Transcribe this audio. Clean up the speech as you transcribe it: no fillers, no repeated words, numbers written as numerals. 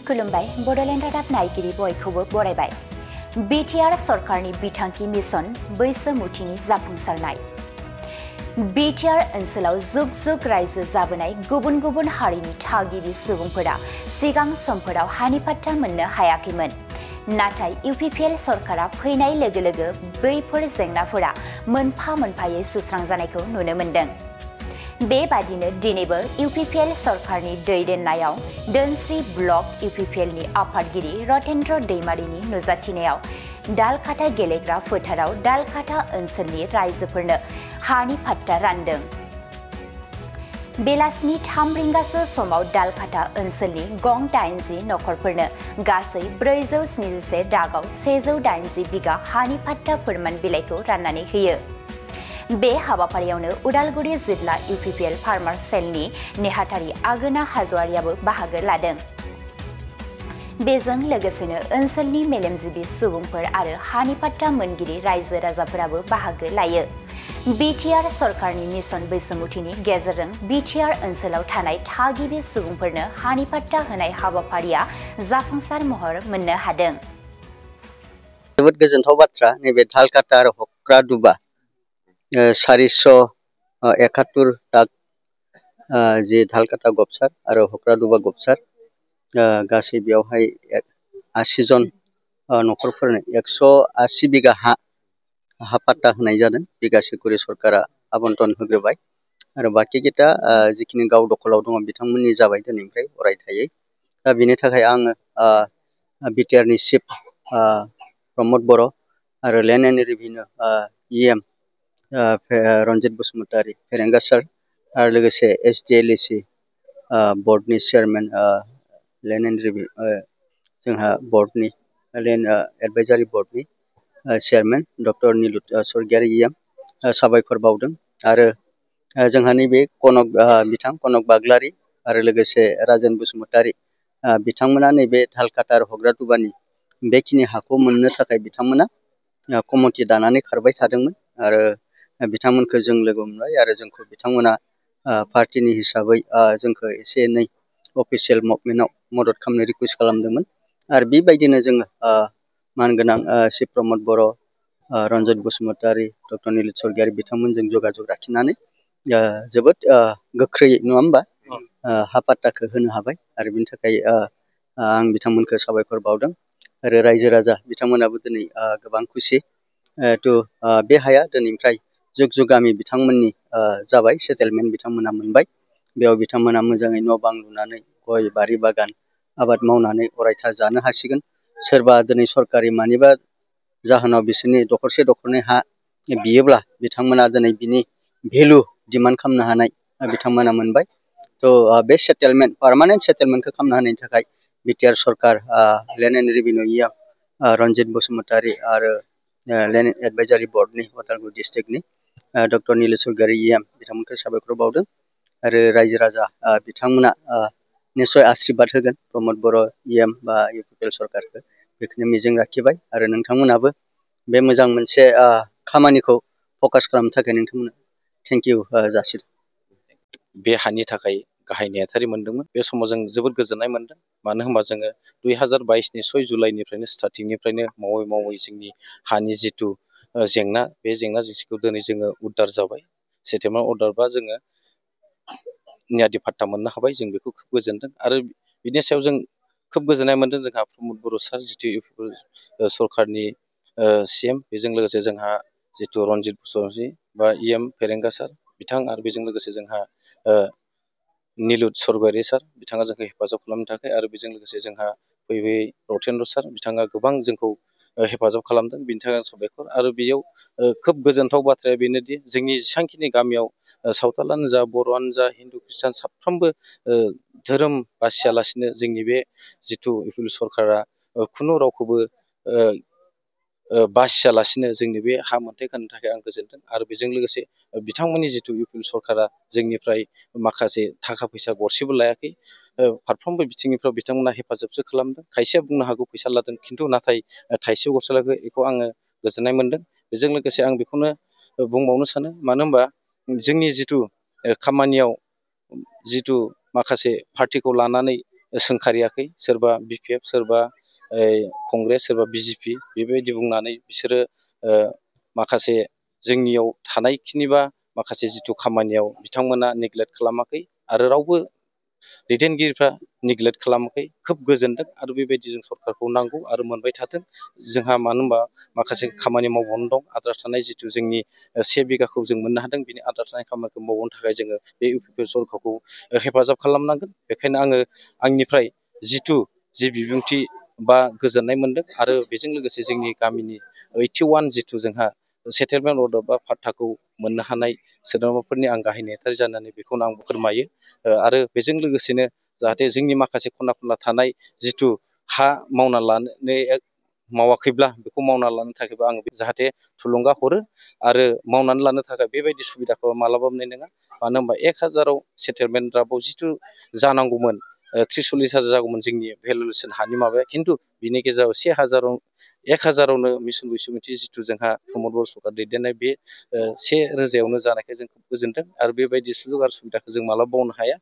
खुलुमबाय बड'लेण्ड रादाब नायगिरि बयखौबो बरायबाय। बिटिआर सरकारनि बिथांखि मिशन बैसोमुथिनि जाफुंसारनाय। बिटिआर ओनसोलाव जुग जुग रायजो जाबोनाय गुबुन गुबुन हारिनि थागिबि सुबुंफोरा सिगां समफोराव हानि पाट्टा मोननो हायाखैमोन। नाथाय इउपिपिएल सरकारा फैनाय लोगो लोगो बैफोर जेंनाफोरा मोनफा मोनफायै सुस्रांजानायखौ नुनो मोन्दों। बेबादिनो दिनैबो इउपिपिएल सरकारनि दैदेननायाव दोनस्रि ब्लक इउपिपिएलनि आफादगिरि रतेन्द्र दैमारिनि नुजाथिनायाव दालखाथा गेलेग्रा फोथाराव दालखाथा ओनसोलनि रायजोफोरनो हानि पाट्टा रानदों। बेलासिनि 3 रिंगासो समाव दालखाथा ओनसोलनि गं 80 नखरफोरनो गासै 471 दागाव 180 बिगा हानि पाट्टा फोरमान बिलाइखौ राननानै होयो। बे हाबाफारियावनो उदालगुरि जिल्ला इउपिपिएल फार्मार सेलनि नेहाथारि आगोना हाज'वारियाबो बाहागो लादों। बेजों लोगोसेनो ओनसोलनि मेलेमजिबि सुबुंफोर आरो हानि पाट्टा मोनगिरि रायजो राजाफोराबो बाहागो लायो। बिटिआर सरकारनि मिशन बैसोमुथिनि गेजेरजों बिटिआर ओनसोलाव थानाय थागिबि सुबुंफोरनो हानि पाट्टा होनाय हाबाफारिया जाफुंसार महर मोननो हादों। जोबोद गोजोनथाव बाथ्रा। नैबे दालखाथा आरो हक्रादुबा 471 दाग जे दालखाथा गबसार आरो हक्रादुबा गबसार गासै बेयावहाय 80 जन नखरफोरनो 180 बिगा हा पाट्टा होनाय जादों। बिगासे करि सरकारा आबन्टन होग्रोबाय आरो बाखि गिता जिखिनि गाव दखलाव दङ बिथांमोननि जाबाय दिनैनिफ्राय अरायथायै। दा बेनि थाखाय आङो बिटिआरनि चिफ प्रमद बर' आरो land and revenue EM Ranjit Basumatary फेरेंगा सार आरो लोगोसे एसडिएलएसि बर्डनि चेयारमेन लेन्ड एन्ड रेभिनिउ जोंहा बर्डनि लेन्ड एडभाइजारि बर्डनि chairman doctor Nilut Swargiary EM साबायखर बावदों आरो जोंहा नैबे कनक बाग्लारि आरो लोगोसे राजेन बसुमतारी बिथांमोना नैबे दालखाथा आरो हक्रादुबानि बेखिनि हाखौ मोननो थाखाय बिथांमोना कमिटि दानानै खारबाय थादोंमोन आरो बिथांमोनखौ जों लोगो मोनबाय आरो जोंखौ बिथांमोना पार्टिनि हिसाबै जोंखौ एसे एनै अफिसियेल मुभमेन्टआव मदद खालामनो रिकुवेस्ट खालामदोंमोन आरो बेबायदिनो जोङो मानगोनां चिफ प्रमद बर' रन्जित बसुमतारी डक्टर निलुत स्वर्गियारि बिथांमोनजों जगाजग लाखिनानै जोबोद गोख्रैयै नङा होमबा हा पाट्टाखौ होनो हाबाय आरो बिनि थाखाय आं बिथांमोनखौ साबायखर बावदों आरो रायजो राजा बिथांमोनाबो दिनै गोबां खुसि। बे हाया दिनैनिफ्राय जुग जुगामि बिथांमोननि जाबाय सेटेलमेन्ट बिथांमोना मोनबाय। बेयाव बिथांमोना मोजाङै न' बां लुनानै गय बारि बागान आबाद मावनानै अरायथा जानो हासिगोन। सोरबा दिनै सरकारि मानिबा जाहोनाव बिसोरनि दखरसे दखरनै हा बियोब्ला बिथांमोना दिनै बिनि भेलु डिमान्ड खालामनो हानाय बिथांमोना मोनबाय। थ' बे सेटेलमेन्ट पार्मानेन्ट सेटेलमेन्टखौ खालामनो हानायनि थाखाय बिटिआर सरकार land and revenue EM Ranjit Basumatary आरो लेन्ड एडभाइजारि बर्डनि उदालगुरि डिस्ट्रिक्टनि डक्टर निलुत स्वर्गियारि इएम बिथांमोनखौ साबायखर बावदों आरो रायजो राजा बिथांमोना निस्सय आशीर्बाद होगोन प्रमद बर' इएम बा इउपिपिएल सरकारखौ बेखौनो मिजिं लाखिबाय आरो नोंथांमोनाबो बे मोजां मोनसे खामानिखौ फकास खालामनो थाखाय नोंथांमोना थेंक इउ जासिदों। बे हानि थाखाय गाहाय नेहाथारि मोनदोंमोन। बे समाव जों जोबोद गोजोननाय मोनदों। मानो होनबा जोङो 2022नि 6 जुलाइनिफ्रायनो स्टार्टिंनिफ्रायनो मावै जोंनि हानि जिथु जेंना बे जेंना जेंसिखौ दिनै जोङो उद्धार जाबाय। सेटेलमेन्ट अर्डार बा जोङो नियादि पाट्टा मोननो हाबाय। जों बेखौ खोब गोजोनदों आरो बिनि सायाव जों खोब गोजोननाय मोनदों। जोंहा प्रमद बर' सार जिथु सरकारनि सिएम बेजों लोगोसे जोंहा जिथु रन्जित बसुमतारी बा इएम फेरेंगा सार बिथां आरो बेजों लोगोसे जोंहा निलुत स्वर्गियारि सार बिथाङा जोंखौ हेफाजाब खालामनो थाखाय आरो बेजों लोगोसे जोंहा फैबाय रतेन्द्र सार बिथाङा गोबां जोंखौ हेफाजाब खालामदों। बिनि थाखाय साबायखर आरो बेयाव खोब गोजोनथाव बाथ्राया बेनोदि जोंनि जेसेबांखिनि गामियाव सावथालानो जा बर'आनो जा हिन्दु ख्रिस्टान साफ्रोमबो धोरोम बासियालासिनो जोंनि बे जिथु इउपिपिएल सरकारा खुनु रावखौबो बासियालासिनो जोंनि बे हा मोनथाय होनो थाखाय आं गोजोनदों आरो बेजों लोगोसे बिथांमोननि जिथु इउपिपिएल सरकारा जोंनिफ्राय माखासे थाखा फैसा गरसेबो लायाखै। फारफ्रोमबो बिथिंनिफ्राय बिथांमोना हेफाजाबसो खालामदों। खायसेया बुंनो हागौ फैसा लादों खिन्थु नाथाय थाइसे गरसे लायाखै बेखौ आङो गोजोननाय मोनदों। बेजों लोगोसे आं बेखौनो बुंबावनो सानो मानो होनबा जोंनि जिथु खामानियाव जिथु माखासे पार्टिखौ लानानै सोंखारियाखै सोरबा BPF सोरबा कंग्रेस सोरबा BJP बेबायदि बुंनानै बिसोरो माखासे जोंनियाव थानायखिनिबा माखासे जिथु खामानियाव बिथांमोना नेग्लेक्ट खालामाखै आरो रावबो दैदेनगिरिफ्रा नेग्लेक्ट खालामाखै खोब गोजोनदों आरो बेबायदि जों सरकारखौ नांगौ आरो मोनबाय थाथों जोंहा मानो होनबा माखासे खामानि मावबावनो दं आद्रा थानाय जिथु जोंनि 1 बिघाखौ जों मोननो हादों बिनि आद्रा थानाय खामानिखौ मावनो थाखाय जोङो बे UPPL सरकारखौ हेफाजाब खालामनांगोन बेखायनो आङो आंनिफ्राय जि बिबुंथि बा गोजोननाय मोनदों आरो बेजों लोगोसे जोंनि गामिनि 81 जिथु जोंहा सेटेलमेन्ट अर्डार बा फाट्टाखौ मोननो हानाय सोद्रोमाफोरनि आं गाहाय नेहाथारि जानानै बेखौनो आं फोरमायो आरो बेजों लोगोसेनो जाहाथे जोंनि माखासे खना खनला थानाय जिथु हा मावना लानो मावाखैब्ला बेखौ मावना लानो थाखायबो आं जाहाथे थुलुंगा हरो आरो मावनानै लानो थाखाय बेबायदि सुबिदाखौ मालाबाबो मोननाय नङा मानो होनबा 1000आव सेटेलमेन्ट द्राफ्टआव जिथु जानांगौमोन 30-40,000 जागौमोन जोंनि भेलुएसन हानि माबाया खिन्थु बिनि गेजेराव 1000आवनो मिसन बैसुमुथि जिथु जोंहा प्रमद बर सरकार दैदेननाय बे 1000आवनो जानायखाय जों खोब गोजोनदों आरो बेबायदि सुजुग आरो सुबिदाखौ जों मालाबा बावनो हाया